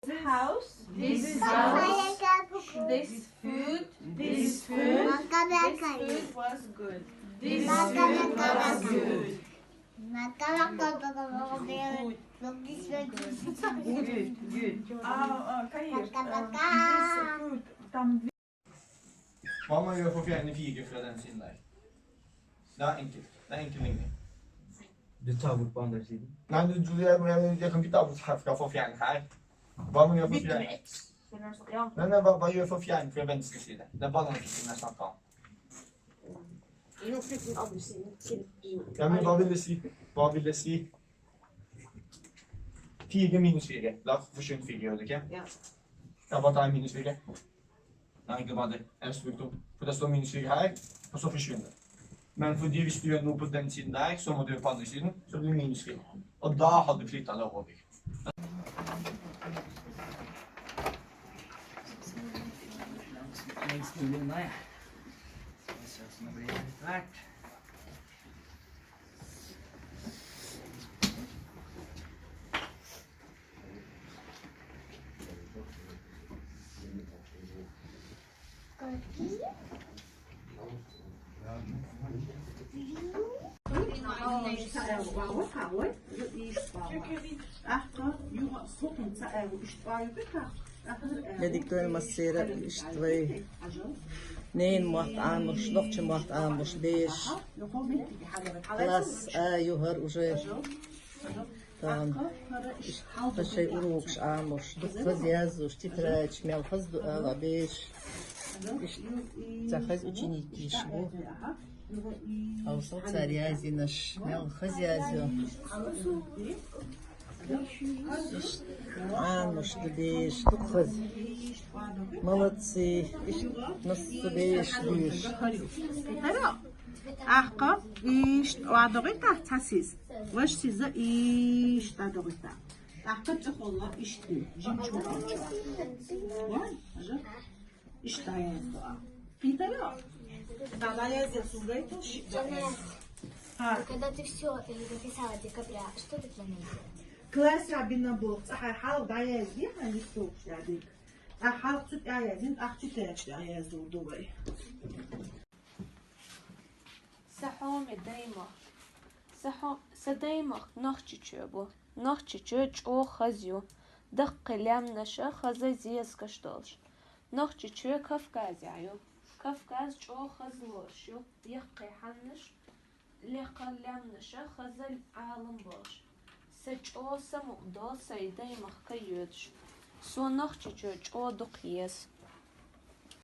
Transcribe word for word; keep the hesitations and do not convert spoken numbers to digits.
House. This house. This food. This food. This food was good. This food was good. Good, good. А, а, Каир, э, здесь, э, там две- Hva man gjør for å fjerne fire fra den siden der? Det er enkelt. Det er enkle linjer. Du tar bort på andre siden. Nei, du, du, jeg, jeg, jeg kan ikke ta bort herfra for å fjerne her. Hva man gjør for å fjerne? Bytte med X. Eller noe sånt, ja. Nei, nei, hva, hva gjør for å fjerne fra venstre side? Det er balansen jeg snakker om. Du må flytte den andre siden til. Ja, men hva vil det si? Hva vil det si? Fire minus fire. Da forsvinner fire, gjør det ikke? Ja. Ja, hva tar jeg minus fire? Nei, ikke bare det. Jeg har brukt opp. For det står minus fire her, og så forsvinner det. Men fordi hvis du gjør noe på den siden der, så må du gjøre på andre siden, så blir det minus fire. Og da har du flytta deg over. Lengst mulig unna, jeg. Skal vi se hvordan det blir etter hvert. Медик тоймас сера иштвай. Нейн махт амуш, нохчи махт амуш беш. Класс а югар уже. Там ташай урокш амуш, дукхаз язуш, тетрадь, мел хаз ду ала беш. Захаз ученик иш бу. Авсал цар язинаш, мел хаз язу. Амуш ду беш, дукхаз. Молодцы. Иш нас ду беш, беш. Ахка, иш ладогита, цасиз. Ваш сиза иш ладогита. Ахка чухолла ишти, жимчу бачу. Вай, ажа. Ишта язду. Питера. Дала язя сурайту ши. А когда ты все написала декабря, что ты планируешь делать? Класс рабина бул, цахай хал да язди, а не слух ядик. А хал цут я язин, а цут я язду дувай. Сахоми даймах. Сахо-, са даймах нохчи чё бу. Нохчи чё чё хазю. Дахкы лямнаша хаза зиескаш долш. Нохчи чё Кавказя ю. Кавказ чё хазлош ю. Яхкы ханнаш. Лекъа лямнаша хаза алым болш. Са чё самукъ дол сай даймах ка йодш. Со нохчи чё чё дукъ ес.